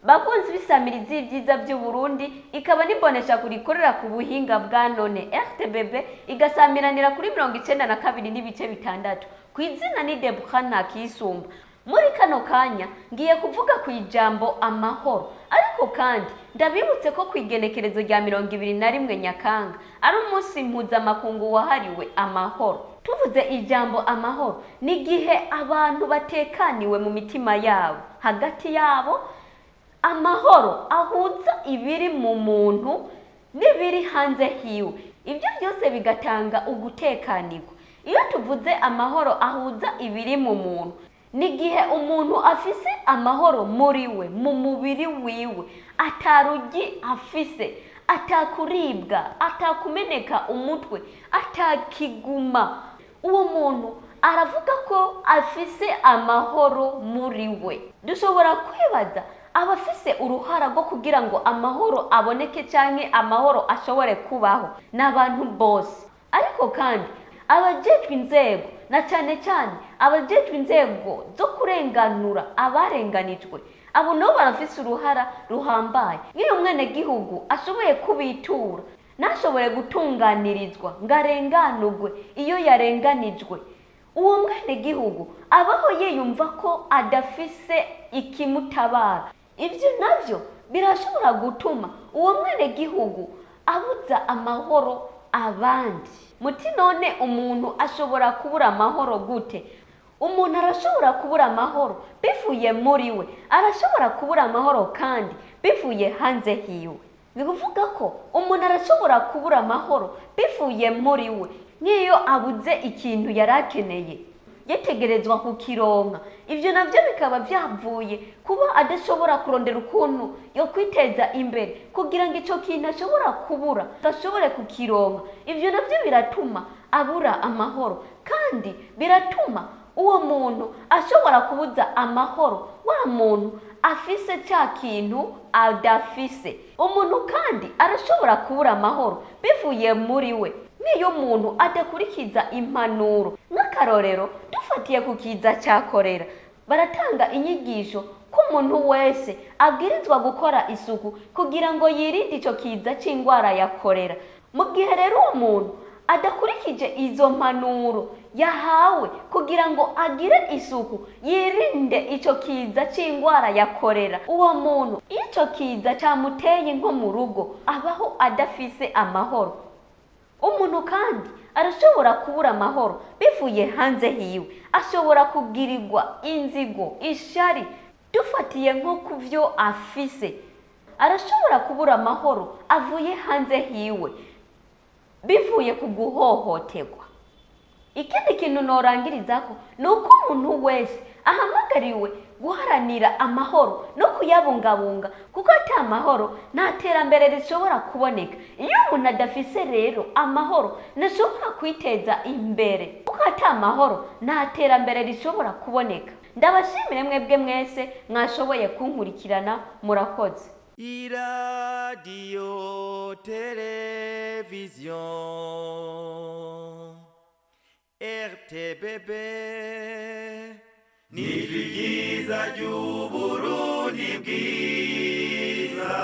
Bakunzi b'isamirizi y'ibyiza by'u Burundi, ikaba n'imboneshakure ikorera ku buhinga bwa none RTBB, igasamiranira kuri 92.6. Ku izina ni Debra Ntakisumba. Muri kano kanya ngiye kuvuga ku ijambo amahoro, ariko kandi ndabibutse ko ku igenekerezo rya 21 Nyakanga ari umunsi mpuzamakungu wahariwe amahoro. Tuvuze ijambo amahoro ni igihe abantu batekaniwe mu mitima yabo, hagati yabo. Amahoro ahuza ibiri mu muntu n'ibiri hanze hiwe, ibyo byose bigatanga ugutekanirwa. Iyo tuvuze amahoro ahuza ibiri mu muntu, ni igihe umuntu afise amahoro muri we, mu mubiri wiwe, atarugi afise, atakuribwa, atakumeneka umutwe, atakiguma. Uwo muntu aravuga ko afise amahoro muri we. Dushobora kwibaza abafise uruhara rwo kugira ngo amahoro aboneke canke amahoro ashobore kubaho ni abantu bose, ariko kandi abajejwe inzego, na cane cane abajejwe inzego zo kurenganura abarenganijwe, abo nabo barafise uruhara ruhambaye. Nk'iyo umwenegihugu ashoboye kubitura ntashobore gutunganirizwa ngo arenganurwe iyo yarenganijwe, uwo mwenegihugu abaho yiyumva ko adafise ikimutabara. Ibyo navyo birashobora gutuma uwo mwenegihugu abuza amahoro abandi. Muti none umuntu ashobora kubura amahoro gute? Umuntu arashobora kubura amahoro bivuye muri we, arashobora kubura amahoro kandi bivuye hanze hiwe. Ni kuvuga ko umuntu arashobora kubura amahoro bivuye muri we, nk'iyo abuze ikintu yari akeneye yategerezwa kukironka, ibyo navyo bikaba byavuye kuba adashobora kurondera ukuntu yo kwiteza imbere kugira ngo ico kintu ashobora kubura ashobore kukironka. Ibyo navyo biratuma abura amahoro, kandi biratuma uwo muntu ashobora kubuza amahoro wa muntu afise cya kintu adafise. Umuntu kandi arashobora kubura amahoro bivuye muri we nk'iyo umuntu adakurikiza impanuro. Nk'akarorero, dufatiye ku kiza cya korera, baratanga inyigisho ko umuntu wese abwirizwa gukora isuku kugira ngo yirinde ico kiza c'ingwara ya korera. Mu gihe rero uwo muntu adakurikije izo mpanuro yahawe kugira ngo agire isuku yirinde ico kiza c'ingwara ya korera, uwo muntu iyo ico kiza camuteye nko mu rugo abaho adafise amahoro. Umuntu kandi arashobora kubura amahoro bivuye hanze hiwe, ashobora kugirirwa inzigo, ishari, dufatiye nko ku vyo afise. Arashobora kubura amahoro avuye hanze hiwe bivuye ku guhohoterwa. Ikindi kintu norangirizako ni uko umuntu wese ahamagariwe guharanira amahoro no kuyabungabunga, kuko ata amahoro nta terambere rishobora kuboneka. Iyo umuntu adafise rero amahoro ntashobora kwiteza imbere, kuko ata amahoro nta terambere rishobora kuboneka. Ndabashimire mwebwe mwese mwashoboye kunkurikirana, murakoze. Iradiyo televiziyo RTBB ni ryiza ry'Uburundi bwiza.